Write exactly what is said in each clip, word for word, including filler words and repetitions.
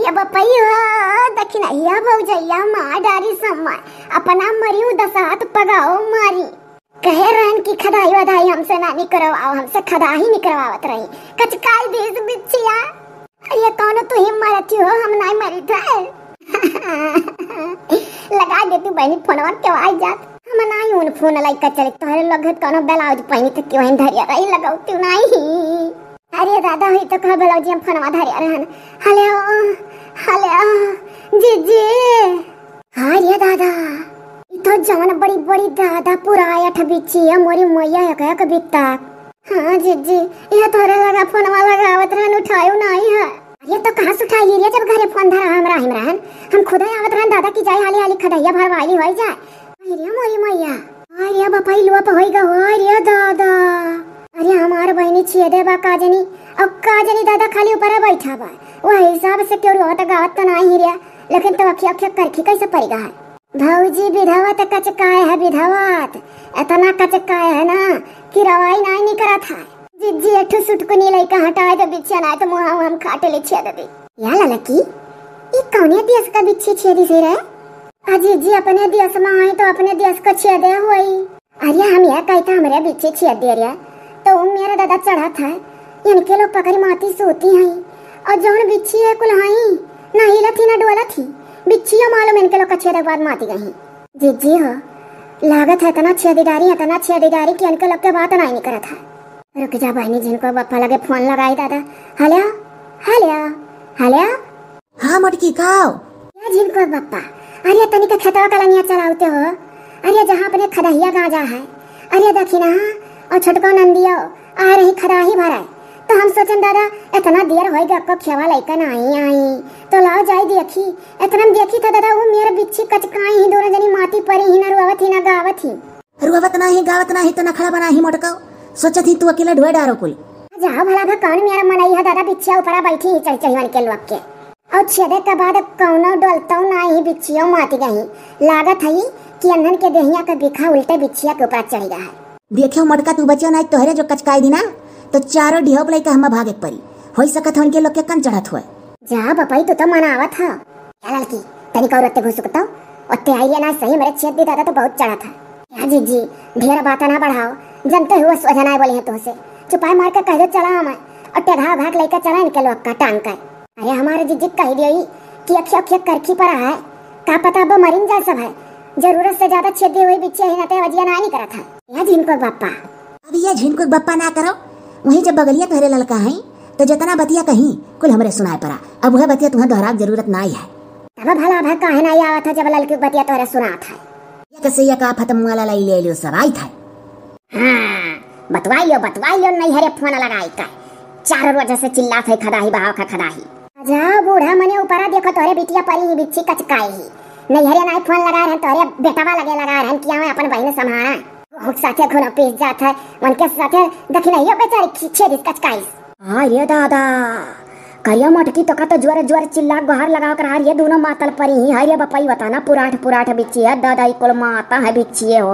के बपई हो, दखिनहिया भौजैया मार डारी समय, अपना मरियू दस हाथ पगाओ मारी। कहे रहन कि खदाई वदाई हमसे ना निकरवाओ, हमसे खदाही निकरवावत रही। कचकाई देस बिछिया। अरे कौनो तू ही मरती हो, हम नाई मरी थे। लगा दे तू बहनी फोनवा के आई जात। हम नाई उन फोन लइका चले, तोहरे लोग कौनो ब्लाउज पहनी थे क्यों धरिया रही, लगाओ तू नाई। अरे दादा, हुई तो कहा ब्लाउज हम फोनवा धरिया रहन। हेलो, हेलो, जीजी। हाँ रे दादा, ई तो जवन बड़ी बड़ी दादा पूरा आठ बिछिया मोरी मैया एक एक बित्ता। हाँ जीजी, यह तोरे लगा फोनवा लगावत रहन, उठायो नाई है। अरे तो कहाँ से उठाई रे, जब घरे फोन धरा हमरा हिम रहन, हम खुदे आवत रहन दादा की जाए हाली हाली खदहिया भरवाई होई जाए। अरे मोरी मैया, अरे बपई लोप होई गा हो, अरे दादा। अरे हमार बहनी छियदे बा का जनी, अब का जनी दादा खाली ऊपर बैठा बा, वह हिसाब से क्यों रोत गावत तो नाई रे, लेकिन तो अखिया अखिया करखी कैसे पड़ गा है। भौजी विधवत कचकाए है, विधवत इतना कचकाए है ना कि रवाई नाई निकरत है। जीजी एक ठो सुटकुनी लइका हटाए दे बिछिया, नाई तो मुहा हम खाटे ले छिया दे। या ललकी, ई कौने देश का बिच्छी छिया दिस रे? आ जीजी अपने देश में आई तो अपने देश का छिया दे होई। अरे हम यह कहता हमरे बिच्छी छिया दे रे, तो उ मेरा दादा चढ़ा था, इनके लोग पकड़ी माती सोती हैं, और जौन बिच्छी है कुल हाई, ना हिलत ही ना डोलत ही, बिच्छिया मालूम इनके लोग का छिया दे बाद माती गई। जीजी हो, लागत है इतना छेदीदारी, इतना छेदीदारी कि इनके लोग के बात नाई निकरत है। रुक जा बहनी, झिनको बप्पा लगे फोन लगाई दादा। हेलो, हेलो, हेलो। हाँ मोटकी, का हो? या झिनको बप्पा, अरे तनिक खेतवा कलंगिया चलावते हो। अरे जहाँ अपने खदहिया गांजा है, अरे दखिनहा और छोटको नंदियो आ रही खदाही भराए। तो हम सोचन दादा, इतना देर होई गया, को खेवा लइका नाई आई, तो लाओ जाई देखी। इतना में देखी था दादा, वो मेरा बिच्छी कचकाई ही, दोनों जनी माती परी ही, ना रोवत ही ना गावत ही। रुआवत नाही, गावत नाही तो नखड़ा बनाही मोटको। सोचत ही तू अकेला ढोए डारो कुल। जाओ भला भा कौन मेरा मनई है दादा, बिच्छिया ऊपरा बैठी ही चढ़ चढ़ी वन के लोग के। और छेदे के बाद कौनो डोलतो नाही, बिच्छियो माती गई। लागत है कि अन्हन के देहिया के बिखा उल्टे बिच्छिया के ऊपर चढ़ गया है। देखियो मोटका तू बचियो नाही, तोहरे जो कचकाई दी ना तो चारों ढियोप लइका हमें भागे के परी। होई सकत है उनके लोग के कन चढ़त हुए। जा बपई तू तो मनावत है। या ललकी, तनिक और ओत्ते घुसुकतो, ओत्ते आइए ना सही, मेरे छेद दी दादा तो बहुत चढ़ा था। या जीजी, ढेर बात ना बढ़ाओ, जनते हुए सोझा ना बोले हैं तुमसे। चुपाई मार के कह दो चला हम, और टेढ़ा घाट लेकर चला इनके लोग का टांग कर। अरे हमारे जीजी कह दियो कि अखिया अखिया करखी पड़ा है, का पता अब मरिन जा सब है। जरूरत से ज्यादा छेद दी हुई बिच्छी ही ना ते वजिया ना नहीं करा था। या झिनको बप्पा। अब ये झिनको बप्पा ना करो, वहीं जब बगलिया तोहरे ललका है, तो जितना बतिया कहीं, कुल हमरे सुनाए परा। अब वह बतिया तुम्हें दोहरावे के जरूरत नाई है। तब भला भा काहे नाई आवत है, जब ललकी बतिया तोहरे सुनात है? एक से एक आफत मुआला लाई ले लियो, सब आई था। हाँ, बतवाई लियो, बतवाई लियो, नैहरे फोन लगाई का। चार रोज से चिल्लात है, खदाही बहाव खा खदाही। जा बूढ़ा मने ऊपरा देखो, तोहरे बिटिया परी ही बिच्छी कचकाई ही। नैहरे नाई फोन लगा रहन, तोहरे बेटवा लगे लगा रहन, किया मैं अपन बहिन संभाला। बहुत साथे घुनो पीस जात है, उनके साथे दखिनहियो बेचारी खींचे दिस कचकाइस। हाँ रे दादा, करिया मोटकी तो का तो जोर जोर चिल्ला गोहार लगा कर, ये दोनों मातल परी ही। अरे बपई बताना, पुराठ पुराठ बिच्छी है दादा, ई कुल माता है बिच्छिए हो।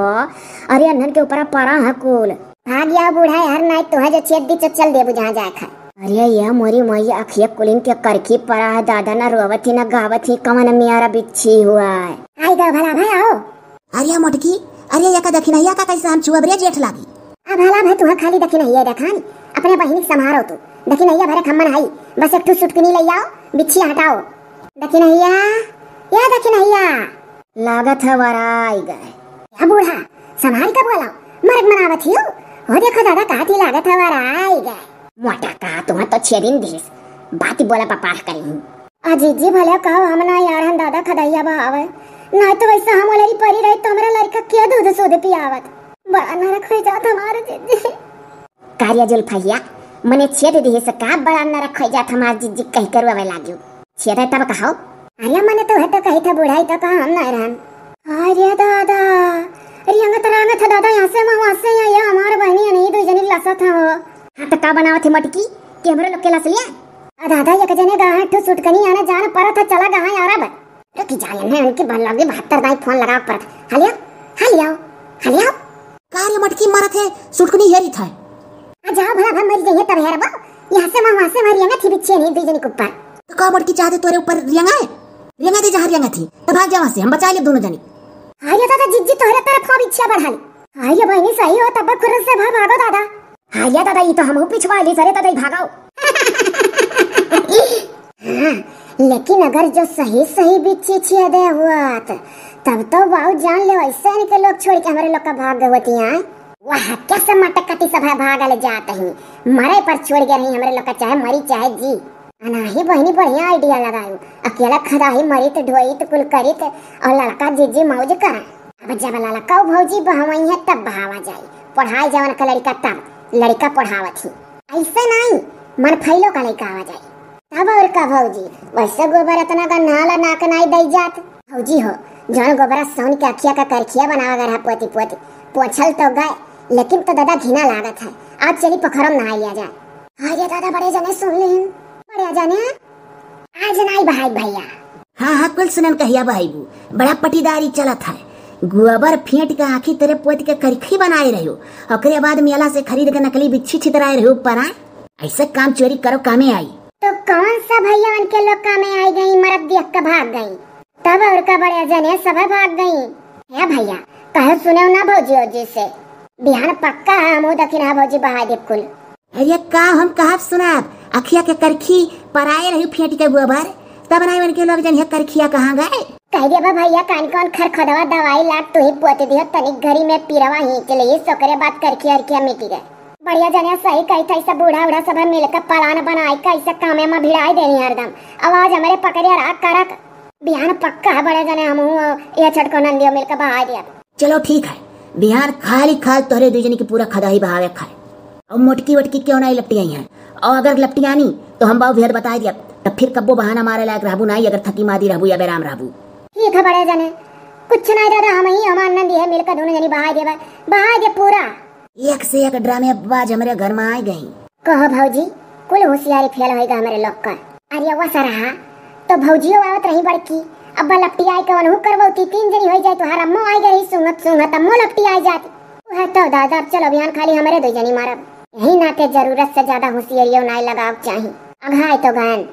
अरे अन्हन के ऊपर परा है कुल। भाग या बूढ़ा यार, नाई तो है जो छेद दी चल दे बुझा जाए खा। अरे ये मोरी मोई अखिया कुलिन के करखी परा है दादा, ना रोवत ही ना गावत ही, कवन मियारा बिच्छी हुआ है। आई गा भला भाई आओ। अरे मोटकी, अरे या का दखिनहिया का कैसे हम छुअब रे जेठ लागी। अब भला भाई तुहा खाली दखिनहिया देखान, अपने बहिनी के संभारो तू। दखिनहिया भरे खम्मन हई, बस एक ठो सुटकिनी ले आओ, बिच्छी हटाओ। दखिनहिया, या दखिनहिया। लागत है वराई गए। या बूढ़ा, संभाल के बोलो, मरद मनावत हियो। हो देखो दादा, कहती लागत है वराई गए। मोटा का तुहा तो छेदिन दिस, बात बोला पपाह करी हूँ। अजी जी भले कहो, हम ना यार हम दादा खदैया बहावे, ना तो वैसा हम ओलरी परी रही तो हमरा लड़का के दूध सूध पियावत। बड़ा नरक हो जात हमारे जीजी। कारिया जुल्फहिया, मने छेद दिहे से का बड़ा नरक हो जात हमार जीजी कह के रोवे लागियो। छेद है तब कहो। अरे मने तो है तो कही था बुढ़ाई तो कहा हम ना रहन। अरे दादा, रियंगत रांगत है दादा, यहाँ से मैं वहाँ से यहाँ, ये हमार बहनी है नहीं, दो जनी लसत है हो। हाँ तो का बनावत है मटकी कि हमरे लोग के लस लिया? आ दादा, एक जने गाहे ठो सुटकनी आने जान परत है, चला गाहे यार अब। रुकी जाए, इन्हें उनके बल्ला भी बहत्तर दाई फोन लगा परत। हलिया, हलिया, हलिया। का रे मटकी मारत है, सुटकनी हेरी था। आ जाओ भला भा मरी जाइए तब हेरबो। यहाँ से वहाँ, वहाँ से वहाँ रियंगत ही बिच्छे नहीं, दो जनी के ऊपर। तो का मोटकी चाहते तोरे ऊपर रेंगाए? रेंगा दे जहाँ रेंगा थी, तो भाग जा वहाँ से, हम बचा ले दोनों जनी। हाय रे दादा, जिज्जी तोहरे तरफ हो बिछिया बढ़ाली। हाय रे बहिनी, सही हो, तब खुर्र से भा-, भागो दादा। हाय रे दादा, ई तो हमहू पिछवा ली सरे, दादा, ई भागो। हाँ, लेकिन अगर जो सही सही बिच्छी छिया दे हुआ त, तब तो बाऊ जान ले, ऐसे इनके लोग छोड़ के हमरे लोग का भाग गए होती हैं। वह कैसे मटकती सब है भागल जात ही, मरे पर छोड़ गए रही हमरे लोग का, चाहे मरी चाहे जी। अनाही बहिनी बढ़िया idea लगायू, अकेला खदाही मरित ढोइत कुल करित और लड़का जिज्जी मौज करा। अब जब लड़का भौजी बहवई है तब बहावा जाई, पढ़ाई जवन का लड़का तब लड़का पढ़ावत ही, ऐसे नहीं मन फैलो का लड़का आवा जाई। तब और का भौजी, वैसे गोबर इतना का नाला नाक नाई दई जात। भौजी हो, जौन गोबरा सौन के अखिया का करखिया बनावा गए रहा पोती पोती, पोछल तो गए, लेकिन तो दादा घिना लागत है। आज चली पोखरम नहाई लिया जाए। अरे दादा, बड़े जने सुन लेन, बड़े जने आज नाई बहाई भैया। हाँ, हाँ, कुल सुनन कहिया बहाईबू, बड़ा पटीदारी चलत है। गोबर फेंट के आँखी तेरे पोत के करखी बनाए रहो, ओकरे बाद मेला से खरीद के नकली बिच्छी छितराए रहो ऊपर, आए? ऐसे काम चोरी करो, कामे आई। तो कौन सा भैया उनके लोग कामे आई गई, मरद देख के भाग गई। तब और का बड़े जने सब भाग गई। हे भैया, कहो सुने ना भौजी ओजी से, बिहान पक्का है, हमहू दखिन है भौजी बहाई देब कुल। अरे का हम कहब सुनाब, अखिया के करखी पराए रही फेंट के गोबर, तब ना उनके लोग जन हे करखिया कहाँ गए। कह देबा भैया, कान कौन खरखदवा दवाई लाग तू ही पोत दियो, तनिक घरी में पीरवा हींच ले, सोकरे बाद करखिया अरखिया मिट गए। बढ़िया जने सही कही था, सब बूढ़ा उढ़ा सब मिलकर पलान बनाए के ऐसे कामे में भिड़ाई देनी हरदम। आवाज हमरे पकड़िया रहा करक। बिहान पक्का है बड़े जने, हमहू ये छटको नंदियो मिलकर बहाई दिया। चलो ठीक है, बिहान खाली खाल तोहरे दुई जनी के पूरा खदाही बहावे खाए। और मोटकी वटकी क्यों नहीं लपटियाई हैं, और अगर लपटियानी तो हम बाऊ भेद बताए दिया, तब फिर कब्बो बहाना मारे लायक रहबू नहीं, अगर थकी मादी रहबू या बेराम रहबू। ठीक है बड़े जने, कुछ नहीं दादा, हम ही हमार नंदी है, मिलकर दोनों जनी बहाई देबे, बहाई दे पूरा। एक से एक ड्रामेबाज हमरे घर में आ गई। कहो भौजी, कुल होशियारी फेल होइगा हमरे लोग का। अरे वो सरहा, तो भौजियो आवत रही बड़की, अब लपटियाई के वनहु करवौती, तीन जनी होई जाए, तोहार अम्मो आई गई सूंघत सूंघत, अम्मो लपटियाई जाती। वह तो दादा, अब चलो बिहान खाली हमरे दो जनी मारब। यही नाते जरूरत से ज्यादा होशियारियो नाई लगाव चाही। अघाय तो गन।